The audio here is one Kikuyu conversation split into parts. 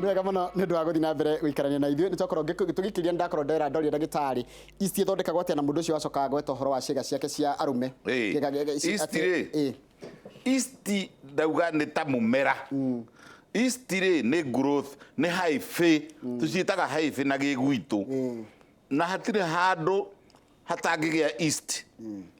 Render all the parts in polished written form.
Nĩ wega mũno nĩ ũndũ wa gũthiĩ na mbere gũikarania na ithuĩ. Nĩ twakorwo tũgĩkĩria, ndakorwo ndera ndoria ndagĩtarĩ ici ithondekagwo atĩa, na mũndũ ũcio wacokaga gweta ũhoro wa ciĩga ciake cia arũme. Yeast rĩ, yeast ndauga nĩ ta mũmera. Yeast rĩ, nĩ growth, nĩ hyphae, tũciĩtaga hyphae na gĩgwitũ. Na hatirĩ handũ hatangĩgĩa yeast.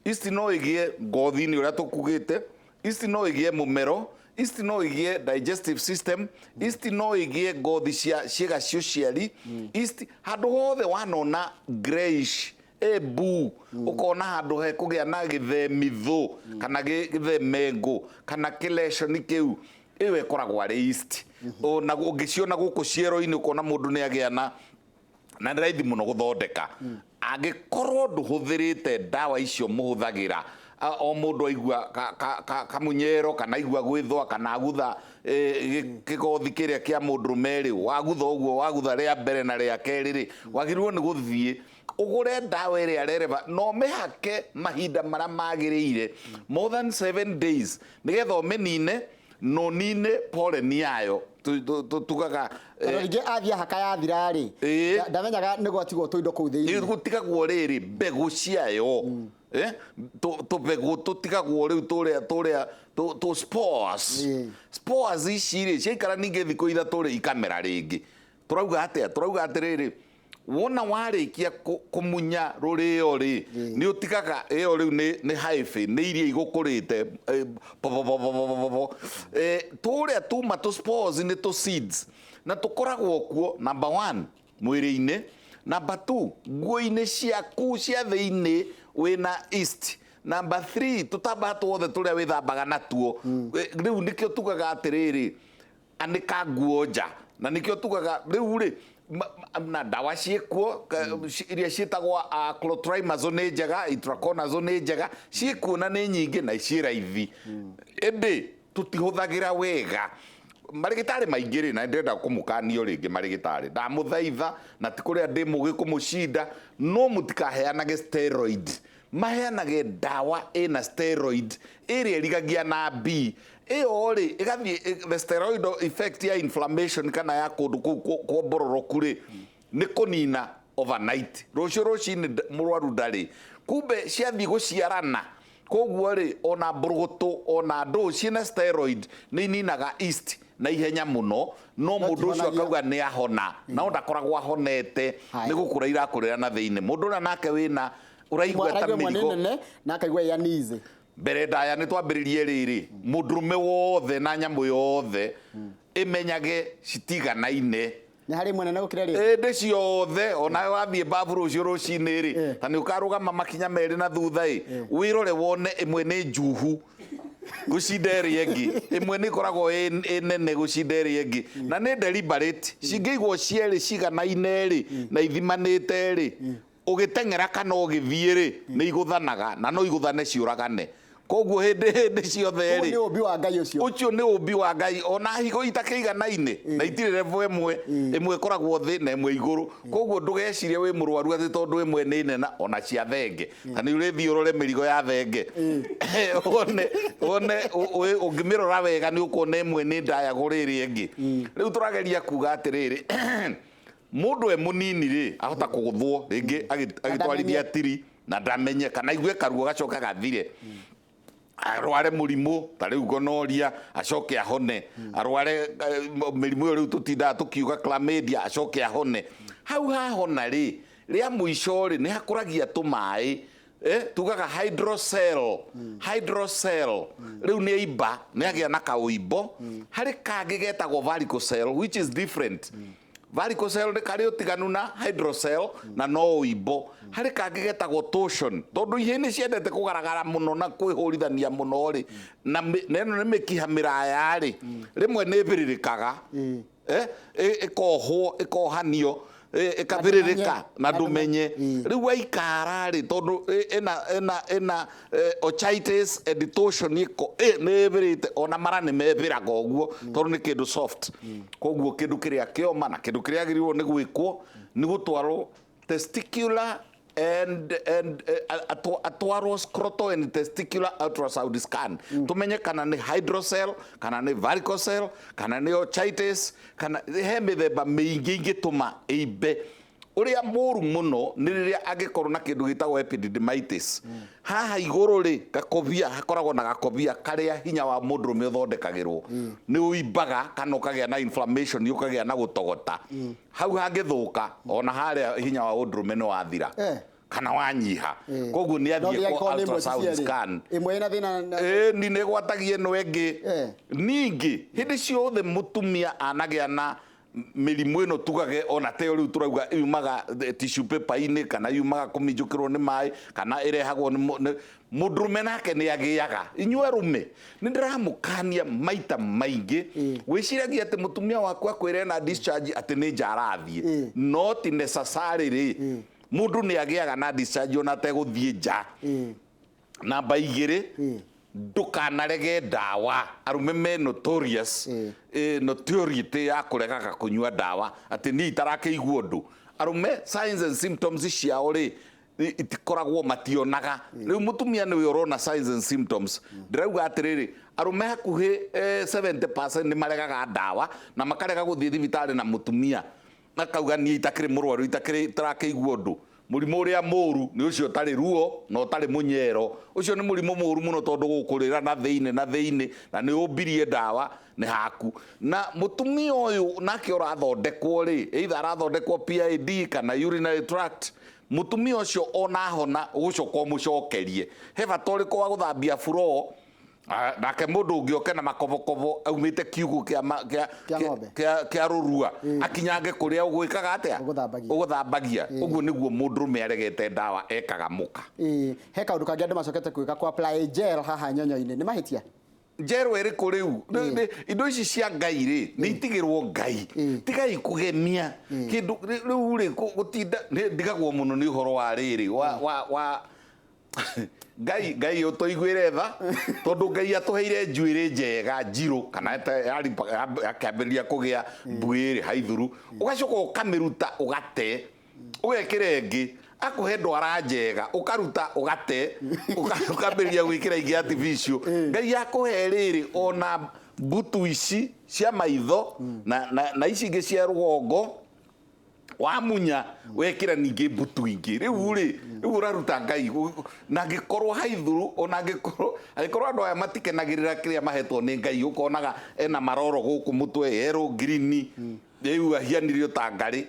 Yeast no ĩgĩe ngothi-inĩ ũrĩa tũkugĩte, yeast no ĩgĩe mũmero, yeast no ĩgĩe digestive system, yeast no ĩgĩe ngothi cia ciĩga cia ũciari, yeast handũ hothe wanona greyish ĩmbu, ũkona handũ hekũgĩa na gĩthemithũ kana gĩthemengũ kana kĩleconi kĩu, ĩyo ĩkoragwo arĩ yeast. Ona ũngĩciona gũkũ ciero-inĩ, ũkona mũndũ nĩ agĩa na nĩ raithi mũno gũthondeka angĩkorwo ndũhũthĩrĩte ndawa icio mũhũthagĩra. O mũndũ aigua kamunyero kana aigua gwĩthũa kana agutha kĩgothi kĩrĩa kĩa mũndũrũme rĩ, wagutha ũguo, wagutha rĩa mbere na rĩa kerĩ rĩ, wagĩrĩirwo nĩ gũthiĩ ũgũre ndawa ĩrĩa rereba na ũmĩhake mahinda marĩa magĩrĩire, more than 7 days, nĩgetha ũmĩnine na ũnine pollen yayo. Tugaga Tondũ rĩngĩ athiĩ ahaka yathira rĩ, ndamenyaga nĩ gwatigwo tũindo kũu thĩinĩ. Gũtigagwo rĩrĩ mbegũ ciayo. Tũmbegũ tũtigagwo rĩu tũrĩa tũ spores. Spores ici rĩ, ciaikara ningĩ thikũ 3 rĩ, ikamera rĩngĩ. Tũrauga atĩa? Tũrauga atĩrĩrĩ, wona warĩkia kũmunya rũrĩo rĩ, nĩ ũtigaga ĩyo rĩu nĩ hyphae, nĩ iria igũkũrĩte bobobobobobo. Tũrĩa tuma tũ spores nĩ tũ seeds na tũkoragwo kuo number one mwĩrĩ-inĩ, number two nguo-inĩ ciaku cia thĩinĩ wĩna yeast, number three tũtambaya tuothe tũrĩa wĩthambaga natuo. Rĩu nĩkĩo tugaga atĩrĩrĩ, anĩka nguo nja, na nĩkĩo tugaga rĩu rĩ, na ndawa ciĩkuo iria ciĩtagwo clotrimazole nĩ njega, itraconazole nĩ njega, ciĩkuo na nĩ nyingĩ na ciĩ raithi, ĩndĩ tũtihũthagĩra wega. Marĩgĩtarĩ maingĩ rĩ, na ndĩrenda kũmũkanio rĩngĩ marĩgĩtarĩ, ndamũthaitha, na ti kũrĩa ndĩ mũgĩ kũmũcinda, no mũtikaheanage steroid. Maheanage ndawa ĩna steroid ĩrĩa ĩrigagia na B ĩyo rĩ, ĩgathiĩ the steroid effect ya inflammation kana ya kũndũ kũu kuombororoku rĩ, nĩ kũnina overnight, rũciũ rũcinĩ mũrwaru ndarĩ. Kumbe ciathiĩ gũciarana. Koguo rĩ, ona mbũrũgũtũ ona ndũũ ciĩna steroid nĩ ininaga yeast na ihenya mũno, no mũndũ ũcio akauga nĩ ahona, no ndakoragwo ahonete, nĩ gũkũra irakũrĩra na thĩinĩ. Mũndũ ũrĩa nake wĩna ũraigua ta Araigua ĩmwe nĩ mĩrigo nene na akaigua ĩ uneasy. Mbere ndaya nĩ twambĩrĩrie rĩrĩ, mũndũrũme wothe na nyamũ yothe ĩmenyage citiganaine. Nĩ harĩ ĩmwe nene gũkĩra ĩrĩa ĩngĩ. Ĩndĩ ciothe, onawe wathiĩ babu rũciũ rũcinĩ rĩ, ta nĩ ũkarũgama makinya merĩ na thutha ĩ, wĩrore wone ĩmwe nĩ njuhu gũcinda ĩrĩa ĩngĩ, ĩmwe nĩ ĩkoragwo ĩ nene gũcinda ĩrĩa ĩngĩ, na nĩ deliberate. Cingĩigwo cierĩ ciganaine rĩ, na ithimanĩte rĩ, ũgĩteng'era kana ũgĩthiĩ rĩ, nĩ igũthanaga na no igũthane ciũragane. Koguo hĩndĩ ciothe Ũguo rĩ, nĩ ũmbi wa Ngai ũcio. Ũcio nĩ ũmbi wa Ngai. Ona higo itakĩiganaine na itirĩ level ĩmwe, ĩmwe ĩkoragwo thĩ na ĩmwe igũrũ. Koguo ndũgecirie wĩ mũrwaru atĩ tondũ ĩmwe nĩ nene. Ona cia thenge, na nĩ ũrĩthiĩ ũrore mĩrigo ya thenge, wone ũngĩmĩrora wega nĩ ũkuona ĩmwe nĩ ndaya gũrĩ ĩrĩa ĩngĩ. Rĩu tũrageria kuga atĩrĩrĩ, mũndũ e mũnini rĩ, ahota kũgũthwo rĩngĩ agĩtwarithia tiri na ndamenye, kana aigue karuo gacoka gathire, arware mũrimũ ta rĩu gonorrhea, acoke ahone, arware mĩrimũ ĩyo rĩu tũtindaga tũkiuga chlamydia, acoke ahone. Hau hahona rĩ, rĩa mũico rĩ, nĩ hakũragia tũmaĩ tugaga hydrocele. Hydrocele rĩu nĩ aimba, nĩ agĩa na kaũimbo. Harĩ kangĩ getagwo varicocele, which is different. Varicocele nĩ karĩ ũtiganu na hydrocele na no ũimbo. Harĩ kangĩ getagwo torsion, tondũ ihĩĩ nĩ ciendete kũgaragara mũno na kwĩhũrithania mũno rĩ, na ĩno nĩ mĩkiha mĩraya rĩ, rĩmwe nĩ ĩbĩrĩrĩkaga, ĩkohwo, ĩkohanio, ĩkabĩrĩrĩka na ndũmenye. Rĩu waikara rĩ, tondũ ĩna orchitis and torsion, nĩ ĩbĩrĩte, ona mara nĩ mebĩraga ũguo tondũ nĩ kĩndũ soft. Koguo kĩndũ kĩrĩa kĩoma na kĩndũ kĩrĩa agĩrĩirwo nĩ gwĩkwo nĩ gũtwarwo testicular. And atwarwo scrotal and testicular ultrasound scan, tumenye kana nĩ hydrocele, kana nĩ varicocele, kana nĩ orchitis, kana he mĩthemba mĩingĩ ingĩtũma ĩimbe. Ũrĩa mũru mũno nĩ rĩrĩa angĩkorwo na kĩndũ gĩtagwo epididymitis. Haha igũrũ rĩ, gakobia hakoragwo na gakobia karĩa hinya wa mũndũrũme ũthondekagĩrwo, nĩ ũimbaga kana ũkagĩa na inflammation, ũkagĩa na gũtogota hau. Hangĩthũka, ona harĩa hinya wa ũndũrũme nĩ wathira kana wanyiha. Koguo nĩ No athiĩ rĩrĩa kwa angĩkorwo nĩ ĩmwe ci ultrasound cierĩ, scan. Ĩmwe ĩna thĩna Ĩĩ, ni nĩ ĩgwatagia ĩno ĩngĩ. Ningĩ hĩndĩ ciothe mũtumia anagĩa na mĩrimũ ĩno, tugage ona teo rĩu tũrauga yumaga tissue paper-inĩ, kana yumaga kũminjũkĩrwo nĩ maĩ, kana ĩrehagwo nĩ mũndũrũme nake nĩ agĩaga. Inyuĩ arũme, nĩ ndĩramũkania maita maingĩ, wĩciragia atĩ mũtumia waku akwĩre na discharge atĩ nĩ nja arathiĩ. Not necessarily. Mũndũ nĩ agĩaga na discharge ona ategũthiĩ nja. Namba 2, ndũkanarege ndawa. Arũme me notorious, notoriety ya kũregaga kũnyua ndawa, atĩ niĩ itarakĩigua ũndũ. Arũme signs and symptoms ciao rĩ, itikoragwo, mationaga. Rĩu mũtumia nĩwe ũrona signs and symptoms. Ndĩrauga atĩrĩrĩ, arũme hakuhĩ 70% nĩ maregaga ndawa na makarega gũthiĩ thibitarĩ, na mũtumia akauga, "Niĩ itakĩrĩ mũrwaru, itakĩrĩ itarakĩigua ũndũ." Mũrimũ ũrĩa mũru nĩ ũcio ũtarĩ ruo na ũtarĩ mũnyero. Ũcio nĩ mũrimũ mũru mũno, tondũ gũkũrĩra na thĩinĩ na thĩinĩ, na nĩ ũmbirie ndawa nĩ haku. Na mũtumia ũyũ nake ũrathondekwo rĩ, either arathondekwo PID kana urinary tract, mũtumia ũcio ona hona ũgũcoka ũmũcokerie he bata ũrĩkũ wa gũthambia floor? Ah, nake mũndũ ũngĩ oke na makobokobo aumĩte kiugũ kĩa Kĩa ng'ombe. kĩa rũrua, akinyange kũrĩa ũgwĩkaga atĩa? Ũgũthambagia. Ũgũthambagia. Ũguo nĩguo mũndũrũme aregete ndawa ekaga mũka. Ĩĩ, he kaũndũ kangĩ andũ macokete gwĩka, kwa apply gel haha nyonyo-inĩ, nĩ mahĩtia? Njerũ ĩrĩkũ rĩu? Indo ici cia Ngai rĩ, nĩ itigĩrwo Ngai. Tigai kũgemia kĩndũ rĩu rĩ, gũtinda nĩ ndigagwo mũno nĩ ũhoro wa rĩrĩ wa Ngai. Ngai ũtũiguĩre tha, tondũ Ngai atũheire njuĩrĩ njega njirũ, kana yakĩambĩrĩria kũgĩa mbuĩrĩ haithuru, ũgacoka ũkamĩruta, ũgate, ũgekĩra ĩngĩ. Akũhe ndwara njega, ũkaruta, ũgate, ũkambĩrĩria gwĩkĩra ingĩ artificial. Ngai akũhe rĩrĩ, ona mbutu ici cia maitho na ici ingĩ cia rũgongo, wamunya wekĩra ningĩ mbutu ingĩ. Rĩu rĩ, rĩu ũraruta Ngai na angĩkorwo haithuru, ona angĩkorwo andũ aya matikenagĩrĩra kĩrĩa mahetwo nĩ Ngai, ũkonaga ena maroro gũkũ mũtwe, yerũ, ngirini, rĩu ahianirio ta ngarĩ.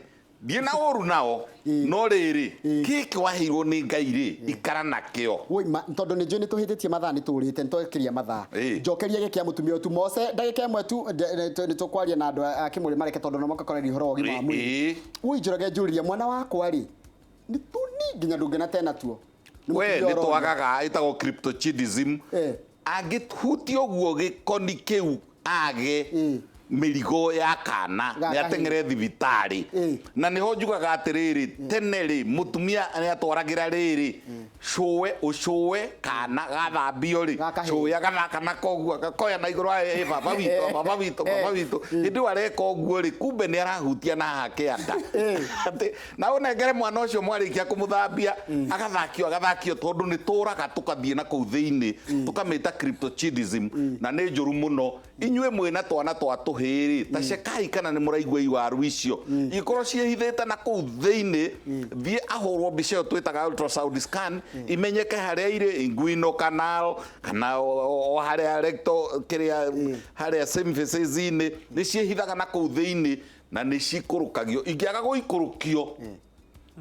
Ndiĩ na ũru nao, no rĩrĩ, gĩkĩ waheirwo nĩ Ngai rĩ, ikara nakĩo. Woi, tondũ nĩ njũĩ nĩ tũhĩtĩtie mathaa, nĩ tũrĩte, nĩ twekĩria mathaa. Njokeria gĩkĩ kĩa mũtumia ũyũ tu Mose ndagĩka 1 tu, nĩ tũkwaria na andũ a kĩmũrĩ mareke, tondũ no makakoreria ũhoro wa ũgima wa mwĩrĩ. Woi, Njoroge, njũririe mwana wakwa rĩ, nĩ tũni nginya ndũngĩona tena tuo. Nĩ We mũtumia nĩ ũroria. twagaga, ĩtagwo cryptorchidism. Angĩhutia ũguo gĩkoni kĩu age mĩrigo ya kana, Ga nĩ kahĩĩ. ateng'ere thibitarĩ. Na nĩho njugaga atĩrĩrĩ, tene rĩ, mũtumia nĩ atwaragĩra rĩrĩ cũwe, ũcũwe kana gathambio rĩ, Ga kahĩĩ. cũwe agathaka nako ũguo, agakoya na igũrũ, "Ĩ, baba witũ, baba witũ, baba witũ." Hĩndĩ ĩyo areka ũguo rĩ, kumbe nĩ arahutia na haha kĩanda. Atĩ na ũnengere mwana ũcio, mwarĩkia kũmũthambia, agathakio, agathakio, tondũ nĩ tũraga tũkathiĩ na kũu thĩinĩ, tũkamĩta cryptorchidism, na nĩ njũru mũno. Inyuĩ mwĩna twana twa tũhĩĩ rĩ, ta cekai kana nĩ mũraigua iwaru icio ikorwo ciĩhithĩte na kũu thĩinĩ. Thiĩ ahũrwo mbica ĩyo twĩtaga ultrasound scan, imenyeke harĩa irĩ, inguinal canal kana o harĩa rectal, kĩrĩa harĩa symphysis-inĩ, nĩ ciĩhithaga na kũu thĩinĩ na nĩ cikũrũkagio. Ingĩaga gũikũrũkio,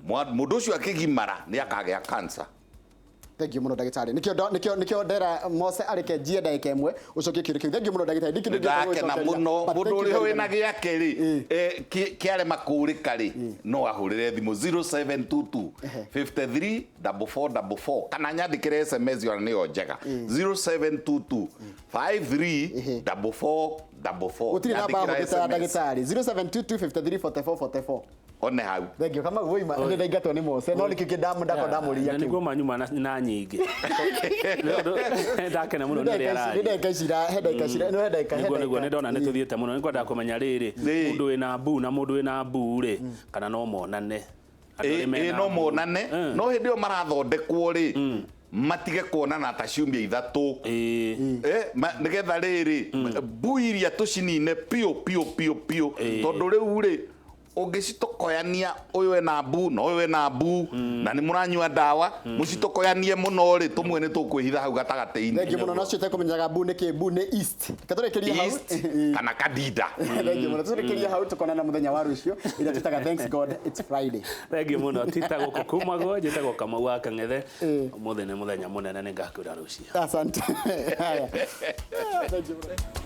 mũndũ ũcio akĩgimara nĩ akagĩa cancer. Thank you mũno, ndagĩtarĩ. Nĩkĩo ndera Mose areke njie ndagĩka 1 ũcokie kĩũria kĩu. Thank you mũno, ndagĩtarĩ. Ndikĩndũ Ndakena mũno. Mũndũ ũrĩa wĩna gĩake rĩ, kĩarema kũũrĩka rĩ, no ahũrĩre thimũ 0722 53 4444, kana nyandĩkĩre SMS, ona nĩyo njega, 0722 53 44 44. Gũtirĩ namba Nyandĩkĩra hũthĩte ya SMS. ndagĩtarĩ, 0722 53 44 44. One hau. Thank you. Kama woima nĩ ndaingatwo nĩ Mose, no nĩkĩo ndako ndamũria Na kĩu. nĩguo manyuma na nyingĩ. Ndakena mũno nĩ ũrĩa Nĩ araria. ndagĩka ici he ndagĩka ici, no he ndagĩka, he Nĩguo ndagĩka. nĩ ndona nĩ tũthiĩte mũno. Nĩ ngwendaga kũmenya rĩrĩ, mũndũ wĩna mbu na mũndũ wĩna mbu rĩ, kana no monane? Andũ arĩa mena no mbu. Monane no hĩndĩ ĩyo marathondekwo rĩ, matige kuonana ta ciumia 3. Nĩgetha rĩrĩ mbu iria tũcinine piũ piũ piũ piũ, tondũ rĩu rĩ ũngĩcitokoyania ũyũ ena mbu na ũyũ ena mbu na nĩ mũranyua ndawa, mũcitokoyanie mũno rĩ, tũmwe nĩ tũkwĩhitha hau gatagatĩ-inĩ. Thengiũ mũno. Nacio tekũmenyaga mbu nĩ kĩ, mbu nĩ yeast. Reke tũrĩkĩrie hau. Yeast kana candida. Thengiũ mũno, tũrĩkĩrie hau, tũkonana mũthenya wa rũciũ ĩrĩa twĩtaga Thanks God It's Friday. Thengiũ mũno. Tita gũkũ kumagwo njĩtagwo Kamau wa Kang'ethe. Ũmũthĩ nĩ mũthenya mũnene, nĩ ngakwĩra rũciũ. Asante. Haya. Thengiũ mũno.